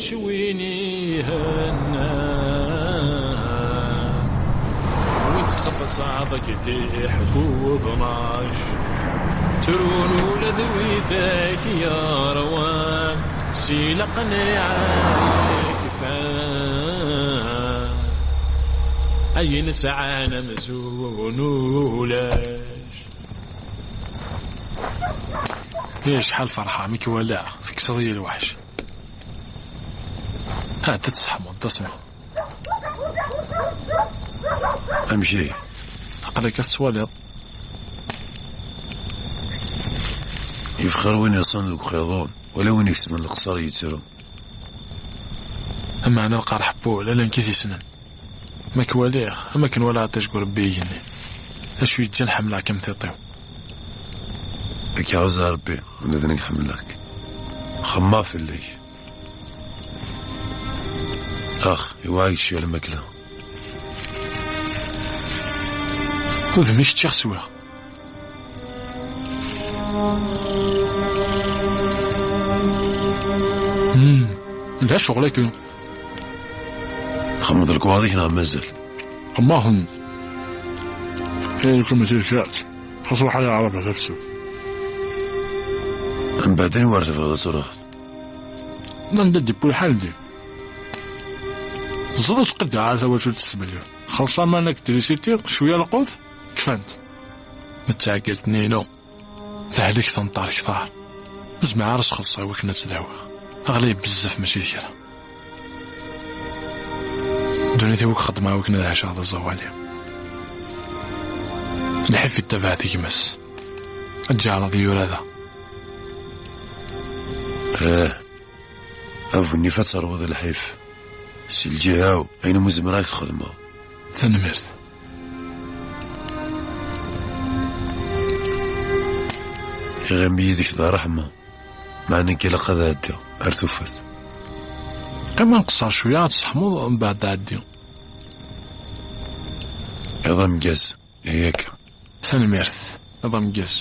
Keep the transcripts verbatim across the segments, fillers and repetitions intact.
Win ihennan, win tseqsaḍ ad k-id-iḥku tnac, ttrun ula d widak yerwan si leqniɛa yekfan, ayen sɛan amzun ulac. Acḥal ferḥeɣ mi k-walaɣ, tekkseḍ-iyi lweḥc. Ha, ad tesseḥmuḍ, d asemmaḍ. Amek ihi? Aql-ak ad tettwaliḍ. Yefxer win yeṣṣan deg uxiḍun, wala win ikesben leqṣer yettru. Ameɛna lqerḥ n wul, ala nekk i t-yessnen. Ma k-waliɣ, am akken walaɣ aṭij n urebbi igenni. D acu yeǧǧan ḥemmleɣ-k am tiṭ-iw. Ad k-iɛuzz Rebbi, ula d nekk ḥemmleɣ-k. Xemmeɣ fell-ak. Ax, iwɛa-k cwiya lmakla. Udem-ik ččiɣ swiɣ. Hmm. Lha ccɣel-agi. Txedmeḍ lekwaɣeḍ-ik neɣ mazal? Xemmeɣ-ten. Ay, kem tirkat. Xas ruḥ ay aɛrab ad tafsut. Mbeɛd anwa ara tebɣiḍ ad truḥeḍ? Anda d-yewwi lḥal din. Ẓer ur sqeddeɛ ara tawacult s tbelliwt. Xelṣ aman akked trisiti, cwiya lqut, kfant. Nettɛeggiz-ten-inu. Tehlek tenṭer kter. Ur zmireɣ ara ad s-xelṣeɣ i wakken ad tt-dawiɣ. Ɣlay bezzaf mačči d kra. Ddunit-iw akk xeddmeɣ i wakken ad ɛiceɣ d aẓawali. Lḥif yettabaɛ-t gma-s. Ad ǧeɛleḍ yura da. Eh, a bu nnif ad terwuḍ lḥif. Si lǧiha-w, ayen umi zemreɣ ad k-t-xedmeɣ. Tanemmirt. Iɣimi yid-k d ṛṛeḥma, meɛna nekk ilaq ad ɛeddiɣ ar tufat. Qqim ad nqeṣṣer cwiya, ad tseḥmuḍ, mbeɛd ɛeddi. Iḍ ameggaz, ihi akka. Tanemmirt, iḍ ameggaz.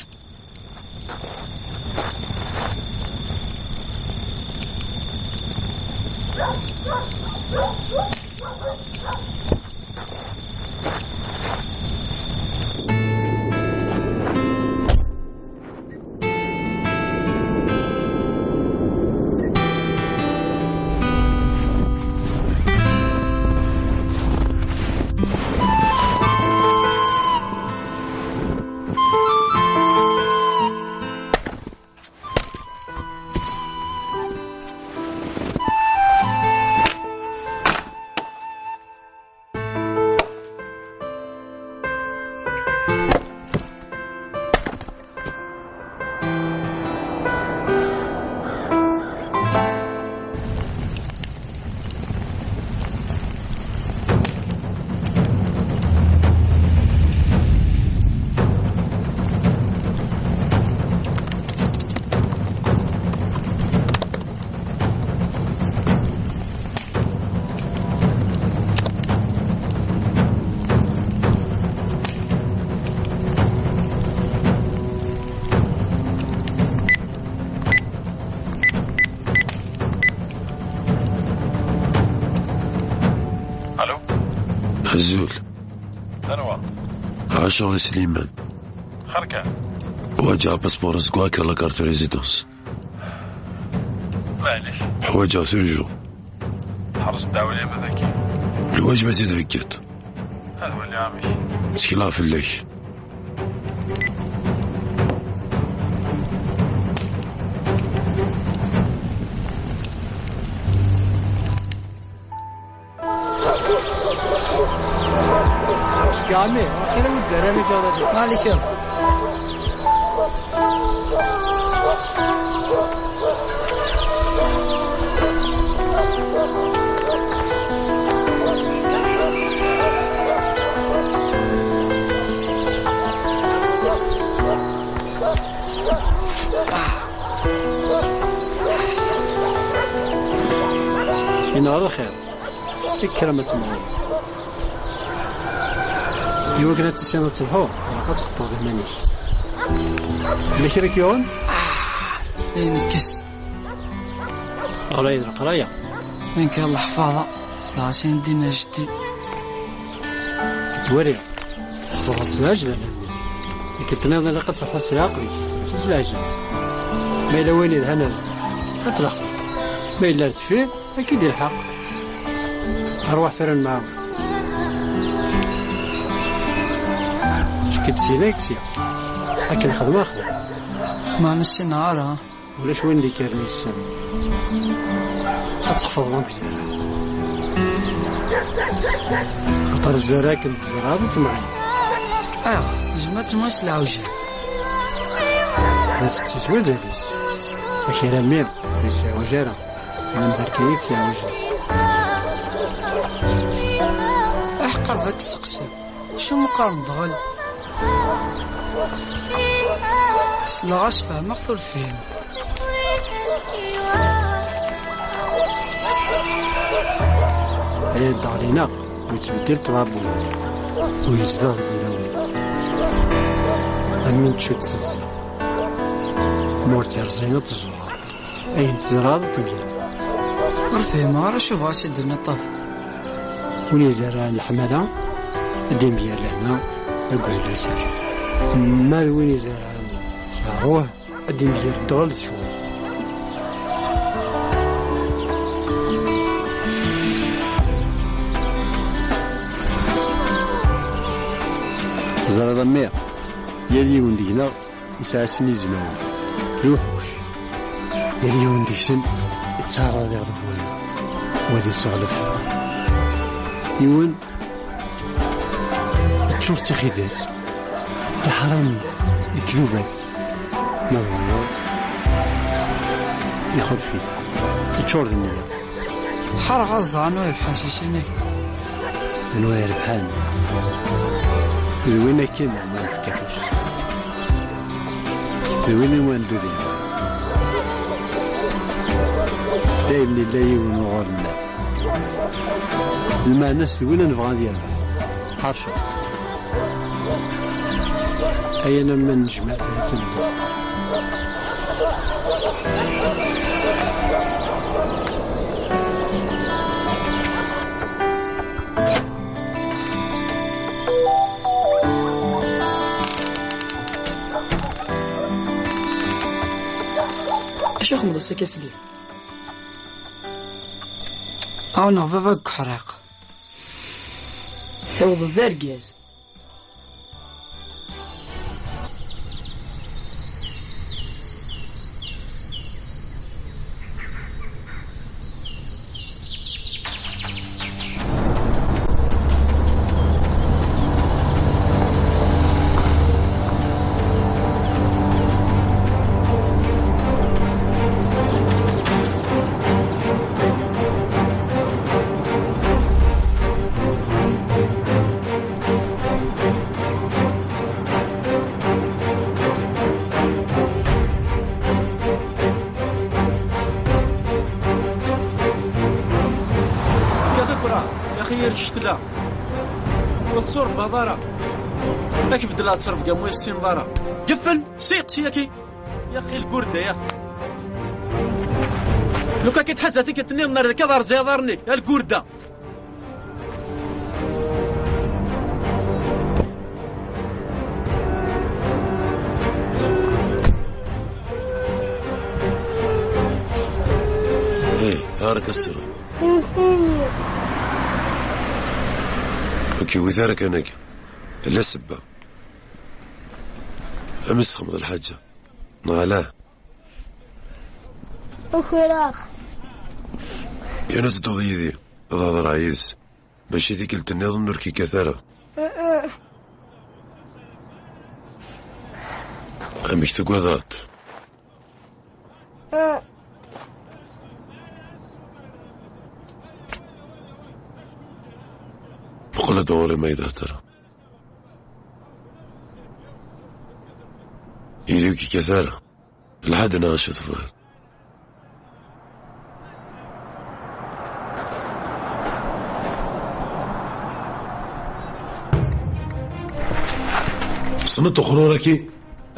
Alo? Azul. Anwa? Ɛacur Sliman. Xerka. Ḥwaǧeɣ apaspuṛ azeggaɣ akked la carte de résidence. Maɛlic. Ḥwaǧeɣ turju. Ḥerz ddaɛwel-im ad aki. Lwaǧeb ad t-id-theggiḍ. Ad waliɣ amek. Ttekleɣ fell-ak. Ceggeɛ a mmi, waqila ur tezhir ara i ǧaradi. Malikum. Yenɣer lxir. Kker a ma temmɣem. Iwakken ad tissineḍ ad telḥuḍ, ilaq ad tqeṭṭeḍ iman-ik. Yella kra i k-yuɣen? Ayen yekkes. Ɣlay d leqraya. Nekk, Allah ḥfaḍa, s lɛaṣi n din ajdid. Tettwali, tḥefḍeḍ s lɛejlan. Nekk tenniḍ ilaq ad truḥeḍ s lɛaqel-ik, mačči s lɛejlan. Ma yella wayen yelhan ar zdat, ad tleḥqeḍ. Ma yella ar deffir, ad k-id-ilḥaq. Arwaḥ tura ad nemɛawen. Cekk-d syin, ad k-d-sya. Akken xedmeɣ, xdem. Ma nessineɣ ara. Ulac win d-ikkren yes-m. Ad tḥefḍeḍ amek zerreɣ. Axaṭer zerreɣ akken tzerreḍ, ad temɛin. Ayɣer? Zma ad temɛin s lɛewja. Ad seqsi s wazal-is. Akal-a mmi, ur yesɛiwaj ara. Lemder kan i t-yeɛwjen. Aḥeqqar d ak-seqsiɣ. Acu meqqar nedɣel? Sleɣ-as, fehmeɣ-t ur tefhim. Aya ddɣel-ineɣ ur yettbeddil ṭṭbab n wul, ur yezdiɣ deg wulawen. Am win tcudd tsemsla, ma ur tt-yerẓi ad tezzuɣer. Ayen tzerɛeḍ ad t-tebder. Ur fhimeɣ ara acu bɣa s-d-tenniḍ ṭṭaf. Win izerrɛen leḥmala, ad d-imger lehna akked liser. Ma d win izerrɛen keṛṛuh, ad d-imger ddɣel d ccɣel. Teẓriḍ a mmi, yal yiwen deg-neɣ yesɛa sin izmawen d uḥuc. Yal yiwen deg-sen yettaɛraḍ iɣleb wayeḍ, wa ad iseɣlef. Yiwen yeččur d tixidas, d aḥrami, d lekdubat, ma d wayeḍ ixulef-it, yeččur d nniya. Ḥareɣ ad ẓreɣ anwa irebḥen si sin-agi. Anwa irebḥen? D win akken ma nefka afus. D win iwan d udem. Dayem yella yiwen uɣur nniḍ. Lmeɛna-s d win nebɣa ad yerbeḥ. Ḥerceɣ. Aya alamma nejmeɛ tura d tameddit. Acu xedmeḍ ass-agi a Slim? Ɛawneɣ baba deg uḥriq. Tewweḍ d argaz. Akka d akra, yaxi yir ccetla. Ur tṣurbeḍ ara. Ad k-beddleɣ ttrebga mu yessineḍ ara. Geffel, siq siyaki. Yaqi lgurda, ya. Luka ki tḥaza tikkelt-nni, nerr-, ad rẓiɣ iḍarren-ik, a lgurda. Hey, hark asra. Ur k-iwit ara kan akka. Tella ssebba. Amek txedmeḍ lḥaǧa? Neɣ ala? Ukreɣ. Yerna tedduḍ yid-i, ad hedreɣ yid-s. Mačči tikkelt nniḍen ur k-ikkat ara. Amek tugadeḍ? Qqel-d ɣur-i ma yedhedr. Yid-i ur k-ikkat ara. Lḥad neɣ acu tebɣiḍ? Tessneḍ uqrur-agi?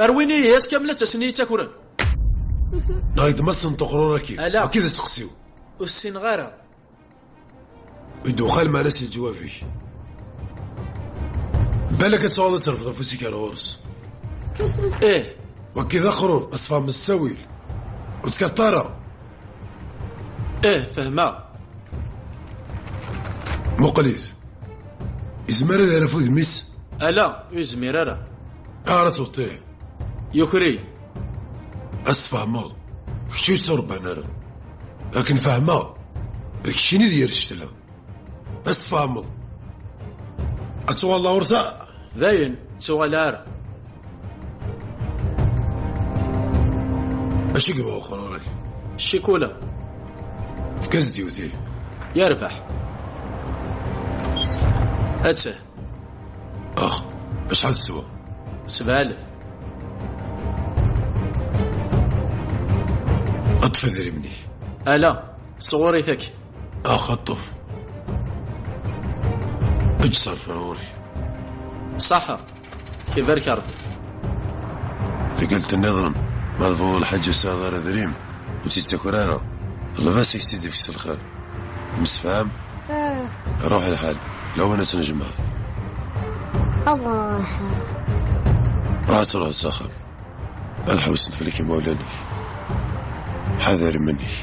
Rwin-iyi ass kamel ad ttasen-iyi-ttakren. Neɣ d ma tessneḍ uqrur-agi? Ala. Akka d asteqsi-w. Ur ssineɣ ara. I d-uqal meɛna si leǧwab-ik. Balak ad tuɣaleḍ ad terfeḍ afus-ik ar ɣur-s. Ih. Wagi d aqrur, ad tfehmeḍ s ttawil. Ur tkatteḍ ara. Ih, fehmeɣ. Muqel-it. Izmer ad yerr ɣef udem-is? Ala, ur yezmir ara. Ara tweṭṭ-ih. Yuker-iyi. Ad s-tfehmeḍ. Kečč ur tt-urebban ara. Akken fehmeɣ, d keččini d yir ccetla. Ad s-tfehmeḍ. Ad tuɣaleḍ ɣur-s? Dayen, ur ttuɣal ara. Acu i yebɣa uxrur-ik? Ccikula. Efk-as-d yiwet-ihi. Yerbeḥ. Attah. Ax, acḥal teswa? Sebɛa alaf. Ṭṭef idrimen-ik. Ala, sɣur-i tagi. Ax, ṭṭef. Eǧǧ ṣṣerf ar ɣur-i. Ṣaḥa. Ibarek Ṛebbi. Tikkelt nniḍen, ma tebɣuḍ lḥaǧa ur tesɛiḍ ara adrim, ur tt-ittaker ara. Ḍleb-as ad k-tt-id-ifk s lxir. Temsefham? Ah. Ruḥ lḥal, lawan ad tnejmaɛeḍ. Allah. Ruḥ ad truḥeḍ s axxam. Ad ḥewsen fell-ak imawlan-ik. Ḥader iman-ik.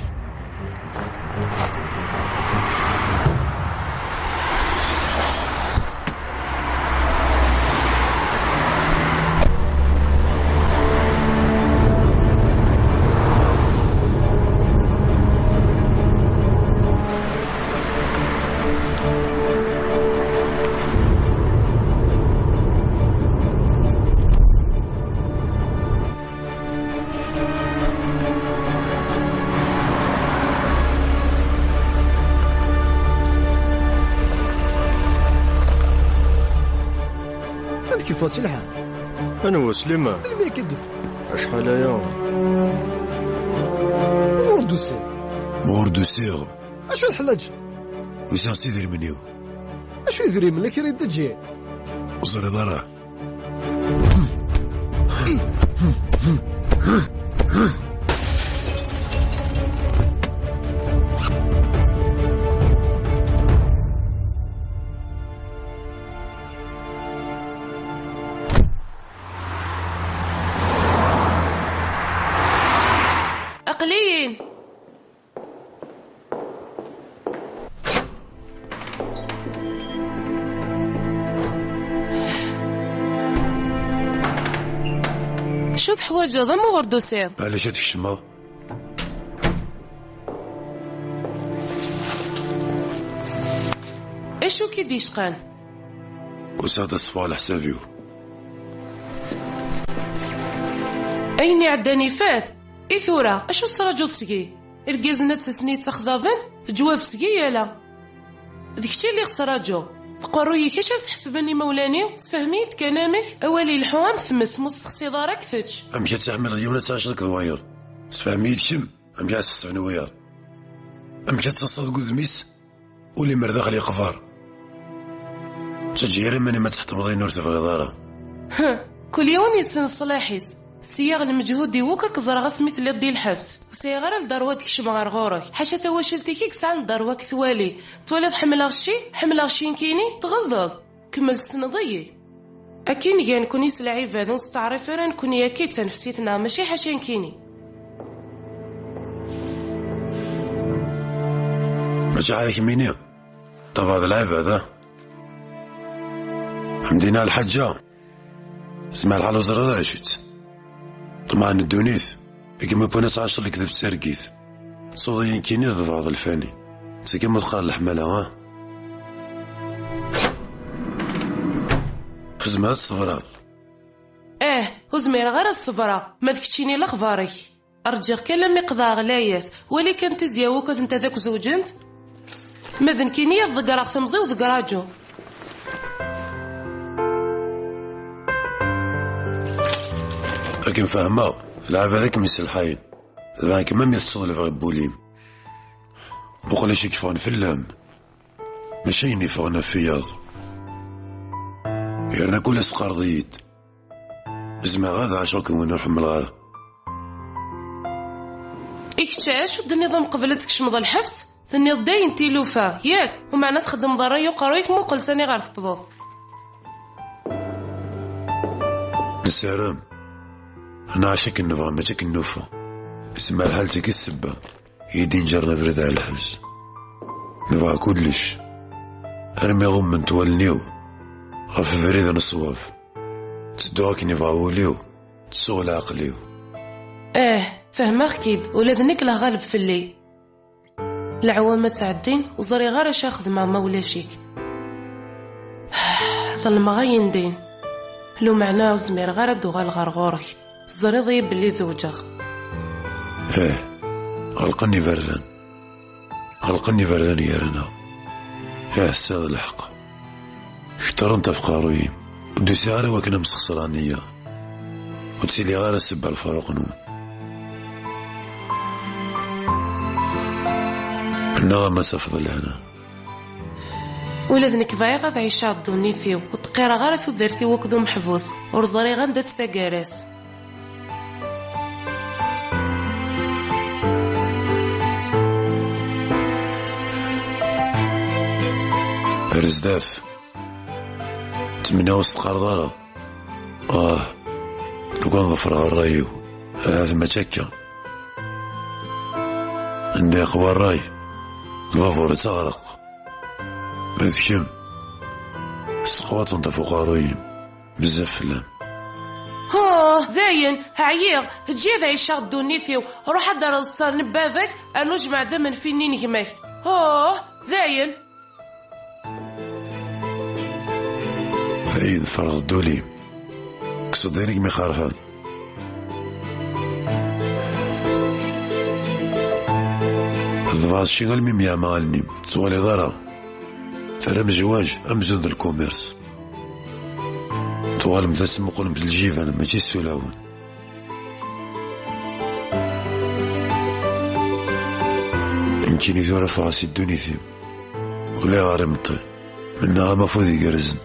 Amek yeffeɣ-tt lḥal? Anwa Sliman? Melmi akka d-yeffeɣ? Acḥal aya? Ma ur d-usiɣ. Ma ur d-usiɣ. Acu teḥlaǧ? Usiɣ s idrimen-iw. Acu idrimen? La kra i d-teǧǧiḍ? Ur teẓriḍ ara. Aql-iyi-n. Acu teḥwaǧeḍ, ama ur d-tusiḍ? Ɛlac ad tkecmeḍ? Acu k-id-yecqan? Usiɣ-d ad ṣfuɣ leḥsab-iw. Ayen iɛeddan ifat. I tura, acu tettṛaǧuḍ seg-i? Irgazen ad d-tasen yettaxḍaben, leǧwab seg-i yala. D kečč i lliɣ ttraǧuɣ. Tqerruy-ik acu ad s-ḥesben imawlan-iw? Sefhem-iyi-d kan amek. Awal ileḥḥu am tmes, ma ur tessexsiḍ ara ad k-tečč. Amek ad tḥemmleḍ yiwen ad tɛiceḍ akked wayeḍ? Sefhem-iyi-d kemm, amek ad s-ḥesben i wiyaḍ? Amek ad taseḍ deg udem-is? Ulimer daxel yeqber. Ttaǧǧa ara iman-im ad tḥettmeḍ ayen ur tebɣiḍ ara. Huh, kul yiwen yessen ṣṣlaḥ-is. Siyyaɣ lmeǧhud-iw akk ad k-ẓreɣ asmi telliḍ di lḥebs. Ur sɛiɣ ara lderwa ad kecmeɣ ɣer ɣur-k. Ḥaca tawacult-ik i yesɛan lderwa ad k-twali. Twaliḍ ḥemmleɣ cci, ḥemmleɣ cci nekkini, tɣelḍeḍ. Kemmel tessneḍ-iyi. Akin gan nekkni s lɛibad, ur nesteɛrif ara nekkni akka i d tanefsit-nneɣ, mačči ḥaca nekkini. Mačči ḥala kemmini, ṭṭabeɛ d lɛibad, ah. Ḥemdina lḥaǧa, zma lḥal ur ẓriɣ ara acu-tt. Ṭṭmeɛ n ddunit, i kem-iwwin ad tɛaceḍ lekdeb d targit. Tsuḍ-iyi nekkini d lbaḍ lfani. Tagi ma teqqar leḥmala, ha? Ur tezmireḍ ad tṣebreḍ? Eh, ur zmireɣ ara ad ṣebreɣ, ma d keččini lexbar-ik. Rǧiɣ kan lammi qeḍɛeɣ layas, wali kan tizya wukud nta ad akk zewǧent. Ma d nekkini ad ḍeggreɣ temẓi-w deg raǧu. Akken fehmeɣ, lɛib ara kem-iselḥayen. Dɣa kemm am i teṭṭseḍ lebɣi n wul-im. Muqel acu i yeffɣen fell-am. Mačči ayen yeffɣen ɣef wiyaḍ. Yerna kul ass teqqareḍ-iyi-d. Zemreɣ ad ɛaceɣ akken win ur ḥemmleɣ ara. I kečč, acu d-tenniḍ mqebl ad tkecmeḍ lḥebs? Tenniḍ-d ayen tilufa, yak? Umeɛna txeddmeḍ ṛṛay uqerruy-ik, muqel sani ɣer tewwḍeḍ. Nessaram ad nɛac akken nebɣa, mačči akken nufa. Tezmer lḥal d tagi ssebba i d-inǧren abrid ɣer lḥebs. Nebɣa kullec, armi ɣumment wallen-iw ɣef ubrid n ṣṣwab. Ttedduɣ akken yebɣa wul-iw, tsuɣ leɛqel-iw. Eh, fehmeɣ-k-id, ula d nekk lehɣaleb fell-i. Leɛwam ad ttɛeddin, ur ẓriɣ ara acu ara xedmeɣ ma ulac-ik. Ḍelmeɣ ayen din. Lumeɛna ur zmireɣ ara ad d-uɣaleɣ ɣer ɣur-k. Teẓriḍ-iyi belli zewǧeɣ. Eh, ɣelqen iberdan. Ɣelqen iberdan gar-aneɣ. Ih, tesɛiḍ lḥeqq. Ketren ɣef uqerruy-im. Ur d-usiɣ ara i wakken ad m-sxeṣreɣ nneyya. Ur ttiliɣ ara ssebba lefruq-nwen. Nnaɣ-am ad tafeḍ lehna. Ula d nekk bɣiɣ ad ɛiceɣ ddunit-iw. Ur ṭṭqireɣ ara tudert-iw akked umeḥbus. Ur ẓriɣ anda-tt taggara-s. Ar zdat. Ttmenniɣ ur s-teqqareḍ ara. Ah, lukan ḍefreɣ ṛṛay-iw. Ahat mačči akka. Anda yeqwa ṛṛay, lbabuṛ yettaɣreq. Ma d kemm, sseqwaṭen ɣef uqerruy-im. Bezzaf fell-am. Huh, dayen, ɛyiɣ. Eǧǧ-iyi ad ɛiceɣ ddunit-iw. Ruḥ ad d-terreḍ sser n baba-k, rnu jmeɛ-d amenfi-nni n gma-k. Huh, dayen. Dayen, tferɣeḍ-d ul-im. Kkseḍ-d ayen i kem-iqerḥen. Tebɛeḍ cci almi myeɛma allen-im, ur tettwaliḍ ara. Terram zzwaǧ amzun d lkumirs. Tuɣalem d asmuqulem d lǧiban, mačči s ulawen. Nekkini tura ffɣeɣ si ddunit-im. Ulayɣer imeṭṭi. Mennaɣ-am afud igerrzen.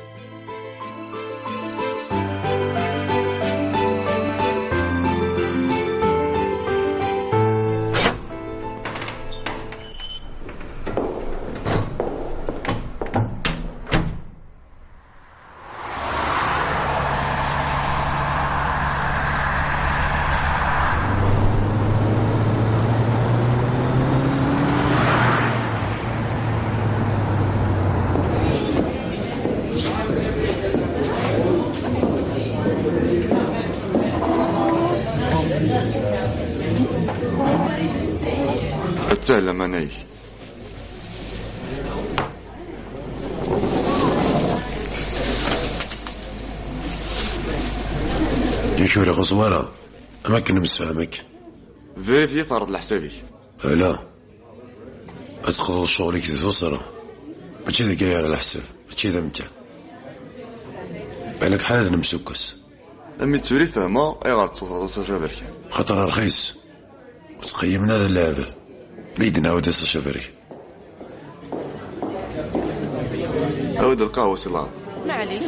Ad tɛellem anay. Yak ur ixuṣṣ wara, am akken nemsefham akka. Vérifier, terreḍ leḥsab-ik. Ala. Ad teqḍuḍ ccɣel-ik di tuṣra. Mačči deg ay ara leḥsab, mačči d amkan. Balak ḥala d nemsukkes. Am i d tura i fehmeɣ ayɣer tettwaferḍ asac aberkan. Xaṭer rxis. Ur ttqeyyimen ara lɛebad. Mi d-nɛawed asac aberkan. Awi-d lqahwa si lɛerb. Maɛlic.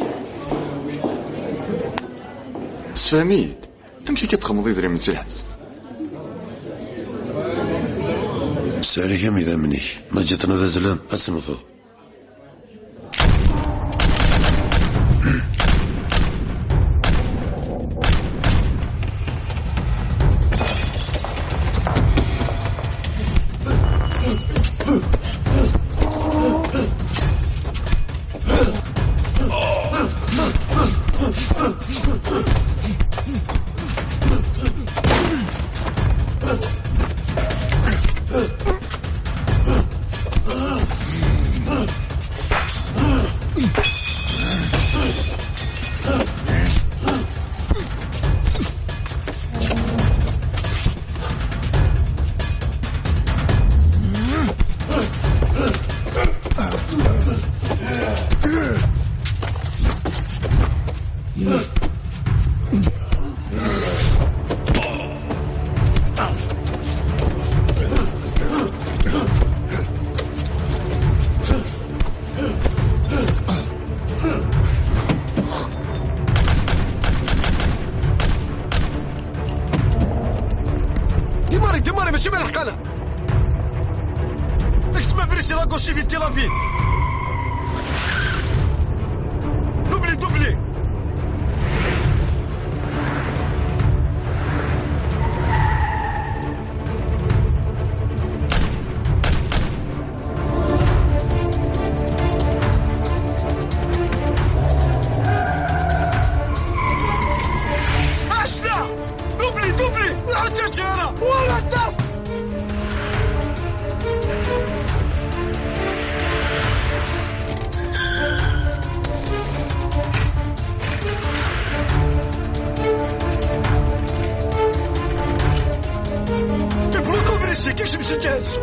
Sefhem-iyi-d. Amek akka txedmeḍ idrimen si lḥebs? Sɛerk-am idammen-ik. Ma ǧǧiḍ-ten ad azzlen, ad temmteḍ. Dimari, dimari, mačči ma lḥeq-ana. Nek Coche vite la vie. Doublez, doublez. Doublez, doublez. ولا تجارة ولا دف. كيف لكم بريسي كيش مشي جاهز؟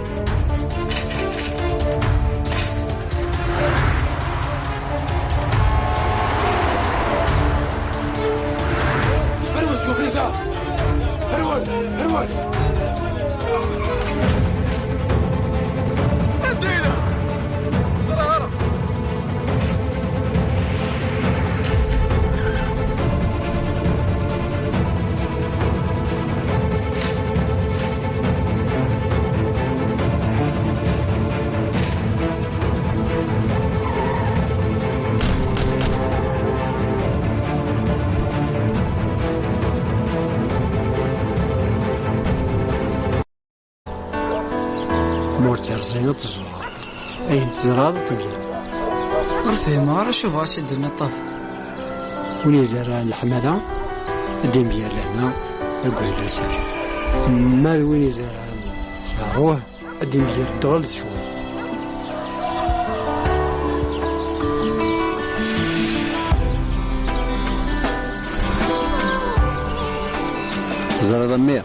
هرول، هرول، هرول. ادينا. صغار. Ma ur tt-yerẓin ad teẓẓuɣ. Ayen teẓraḍ ad tebdiḍ. Ur fhimeɣ ara acu bɣa s-id-tenniḍ ṭaf. Win izerrɛen leḥmala, ad d-imger lehna deg uzlaser. Ma d win izerrɛen leɛruh, ad d-imger ddɣel d ccɣel. Teẓriḍ a mmi,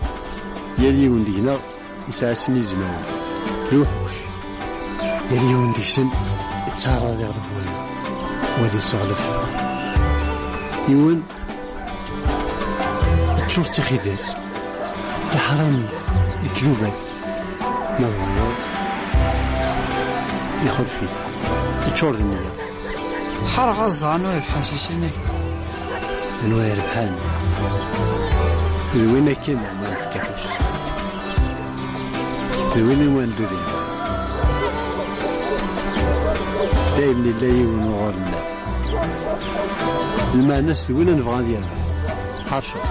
yal yiwen deg-neɣ yesɛa sin izmawen, d uḥuc. Yal yiwen deg-sen yettɛaraḍ iɣleb wayeḍ, wa ad iseɣlef. Yiwen yeččur d tixidas, d aḥrami, d lekdubat, ma d wayeḍ ixulef-it, yeččur d nniya. Ḥareɣ ad ẓreɣ anwa irebḥen si sin-ik. Anwa irebḥen? D win akken ma nefka afus. D win i wanda din. Dayem nella yiwen uɣur-nneɣ. Lmeɛna-s d win nebɣa ad yerbeḥ. Ḥerceɣ.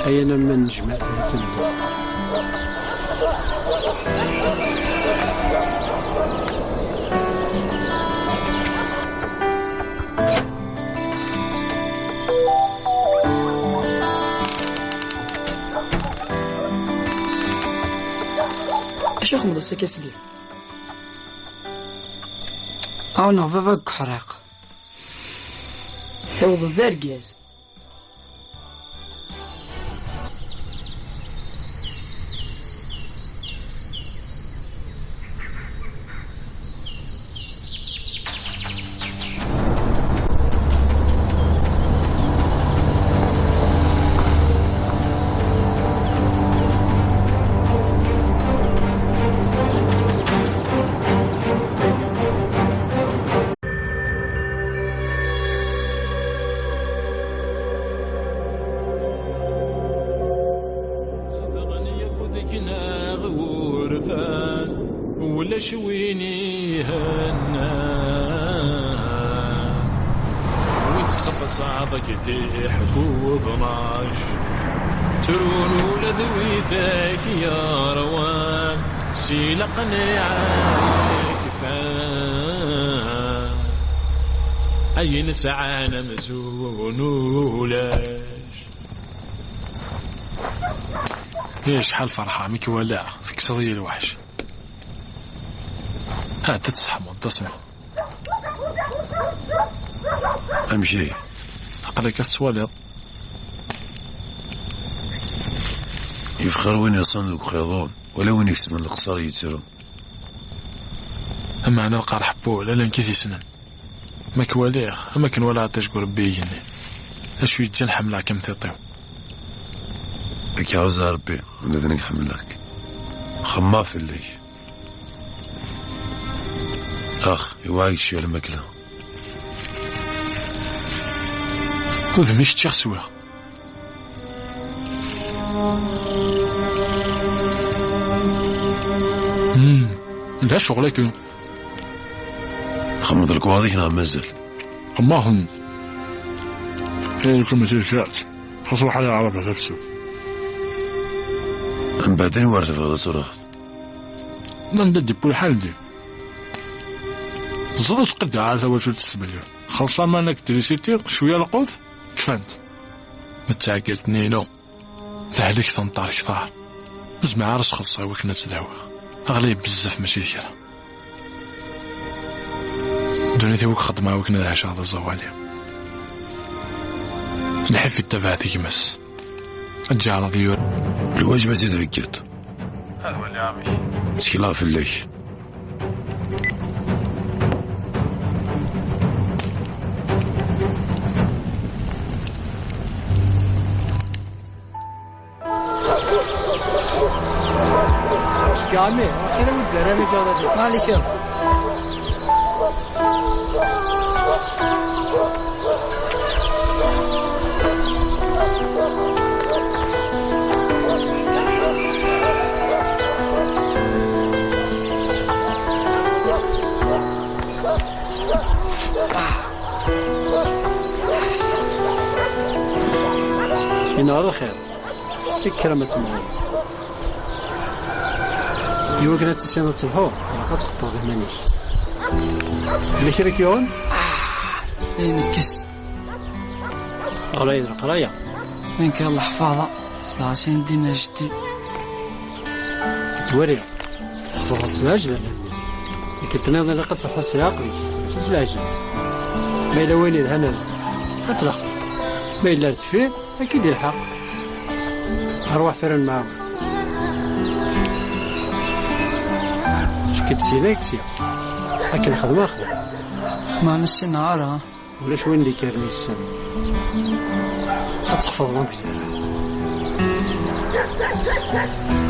Aya alamma nejmeɛ tura d tameddit. Acu xedmeḍ ass-agi a Slim? Ɛawneɣ baba deg uḥriq. Tewwḍeḍ d argaz. Zedɣen yakk deg-neɣ wurfan, ulac win ihennan. Win tseqsaḍ ad k-d-iḥku tnac, ttrun ula d widak yerwan si leqniɛa yekfan. Ayen sɛan amzun ulac. Ih, acḥal ferḥeɣ mi k-walaɣ, tekkseḍ-iyi lweḥc. Ha, ad tesseḥmuḍ, d asemmaḍ. Amek ihi? Aql-ak ad tettwaliḍ. Yefxer win yeṣṣan deg uxiḍun, wala win ikesben leqṣer yettru. Ameɛna lqerḥ n wul, ala nekk i t-yessnen. Ma k-waliɣ, am akken walaɣ aṭij n urebbi igenni. D acu yeǧǧan ḥemmleɣ-k am tiṭ-iw. Ad k-iɛuzz Rebbi, ula d nekk ḥemmleɣ-k. Xemmeɣ fell-ak. Ax, iwɛa-k cwiya lmakla. Udem-ik ččiɣ swiɣ. Hmm. Lha ccɣel-agi. Txedmeḍ lekwaɣeḍ-ik neɣ mazal? Xemmaxen. Ay, kum tirkat. Xas waḥed yeɛreḍ ad tafsu. Mbeɛd anwa ara tebɣiḍ ad truḥeḍ? Anda d-yewwi lḥal din. Teẓriḍ ur ttqeddireɣ ara tawacult s tmelli. Xelṣ aman akked trisiti, cwiya lqut, kfant. Nettɛeggilt-nni-inu. Tehlek tneṭṭar ktar. Ur zmireɣ ara ad s-xelṣeɣ i wakken ad tt-dawiɣ. Ɣlay bezzaf mačči d kra. Ddunit-iw akk xeddmeɣ i wakken ad ɛiceɣ d aẓawali. Lḥif yettabaɛ tigmas. Ad ǧeɛleḍ yur. Lwajeb ad t-id-theggiḍ. Ad waliɣ amek. Ttekleɣ fell-ak. Ceggeɛ a mmi, akken ad wi-d-zerran iǧaḍ-agi. Malik. Yenɣer lxir. Kker a ma temɣi. Iwakken ad tissineḍ ad telḥuḍ, ilaq ad tqeṭṭeḍ iman-ik. Yella kra i k-yuɣen? Ah, nekkes. Ɣlay d leqraya. Nekk Allah ḥfaḍa, s lɛaṣi n din ajdid. Ttwaliɣ. Txuḍ s lɛejlan. Akken tenniḍ ilaq ad truḥeḍ s leɛqel-ik, mačči s leɛjel. Ma yella wayen yelhan ar zdat, ad tleḥqeḍ. Ma yella ar deffir, ad k-id-ilḥeq. Arwaḥ tura ad nemɛawen. Cekk-d syin, ad k-d-sya. Akken xedmeɣ, xdem. Ma nessineɣ ara. Ulac win d-ikkren yessen. Ad tḥefḍeḍ amek zerreɣ.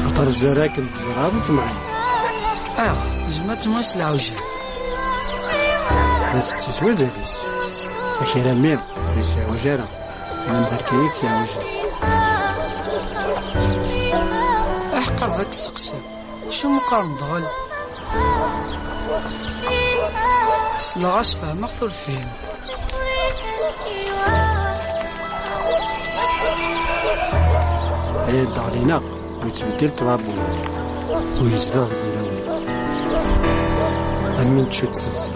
Axaṭer zerreɣ akken tzerreḍ ad temɣi. Ayɣer? Zma ad temɣi s leɛwja. D aseqsi s wazal-is. Akal-a mmi ur yesɛiwaj ara. Lemder kan i yesɛiwajen. Aḥeqqar d ak-seqsiɣ. Acu meqqar nedɣel? Sleɣ-as fehmeɣ-t ur tefhim. Aya ddɣel-ineɣ ur yettbeddil ṭṭbab n wul, ur yezdiɣ deg wulawen. Am win tcudd tseqsi.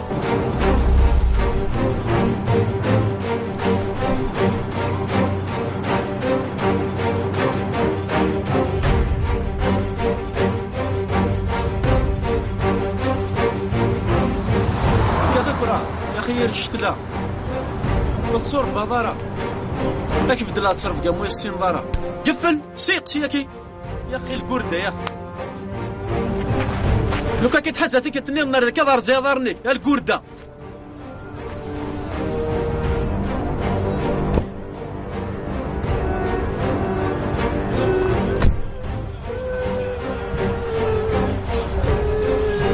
Akka d akura, yaxi yir ccetla. Ur tṣurbeḍ ara. Ad k-beddleɣ ttrebga mu yessineḍ ara. Geffel, siq si yaki. Yaqi lgurda, ya. Luka ki tḥaza tikkelt-nniḍen ar deg ad rẓiɣ iḍarren-ik, a lgurda.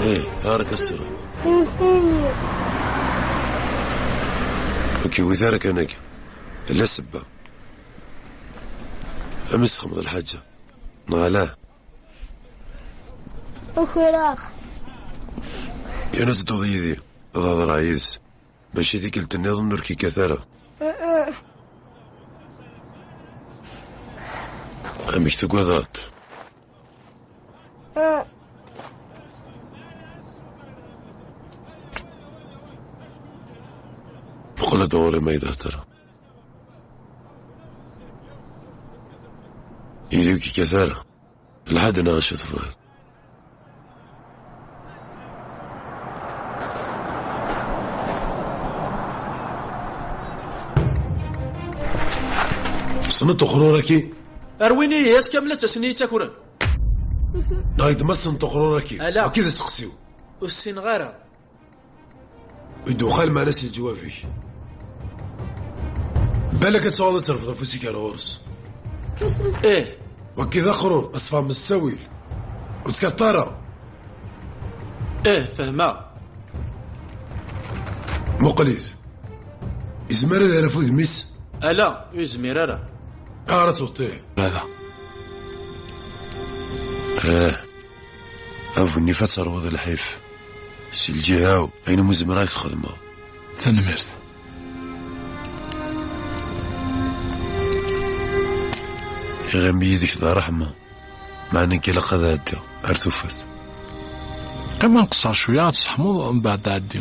Hey, ara kasra. Ur k-iwit ara kan akka. Tella ssebba. Amek txedmeḍ lḥaǧa? Neɣ ala? Ukreɣ. Kan ad tedduḍ yid-i, ad hedreɣ yid-s. Mačči tikkelt nniḍen ur k-yekkat ara. Mm-mm. Amek tugadeḍ? Mm. Qqel-d ɣur-i ma yedhedr. Yid-i ur k-yekkat ara. Lḥad neɣ acu tebɣiḍ? Tessneḍ uqrur-agi? Rwin-iyi ass kamel ad ttasen-iyi ttakren. Neɣ d ma tessneḍ uqrur-agi? Ala. Wagi d asteqsi-w. Ur ssineɣ ara. Ur d-uɣal meɛna si leǧwab-ik. Balak ad tuɣaleḍ ad terfeḍ afus-ik ar ɣur-s. Ih. Wagi d aqrur, ad tfehmeḍ s ttawil. Ur tkatteḍ ara. Ih, fehmeɣ. Muqel-it. Yezmer ad yerr ɣef udem-is? Ala, ur yezmir ara. Ara tewṭiɛ. Ala. Eh. A Bunif, ad terwuḍ lḥif. Si lǧiha-w, ayen umi zemreɣ ad k-t-xedmeɣ. Tanemmirt. Iɣimi yid-k d ṛṛeḥma. Meɛna nekk ilaq ad ɛeddiɣ ar tufat. Qqim ad nqeṣṣer cwiya, ad tseḥmuḍ, mbeɛd ɛeddi.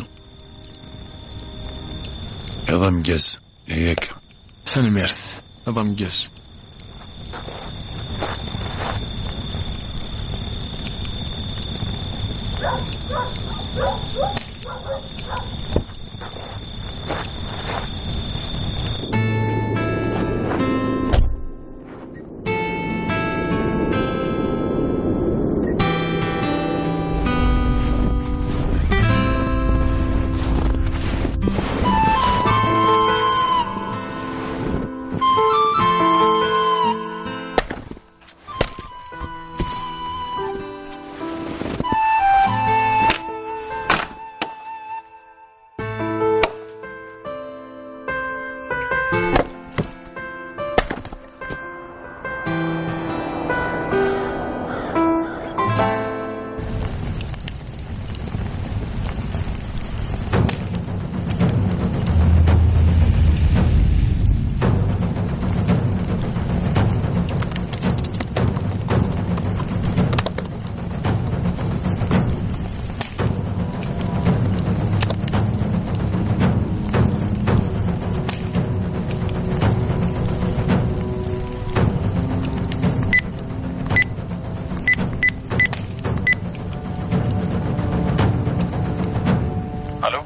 Iḍ ameggaz, ihi akka. Tanemmirt, iḍ ameggaz. Alo?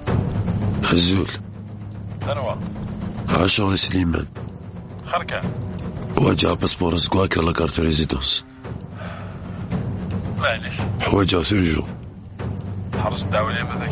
Azul. Anwa? Ɛacur Sliman. Xerka? Ḥwaǧeɣ apaspuṛ azeggaɣ akked la carte de résidence. Maɛlic. Ḥwaǧeɣ-t urjun. Ḥerz ddaɛwel-im ad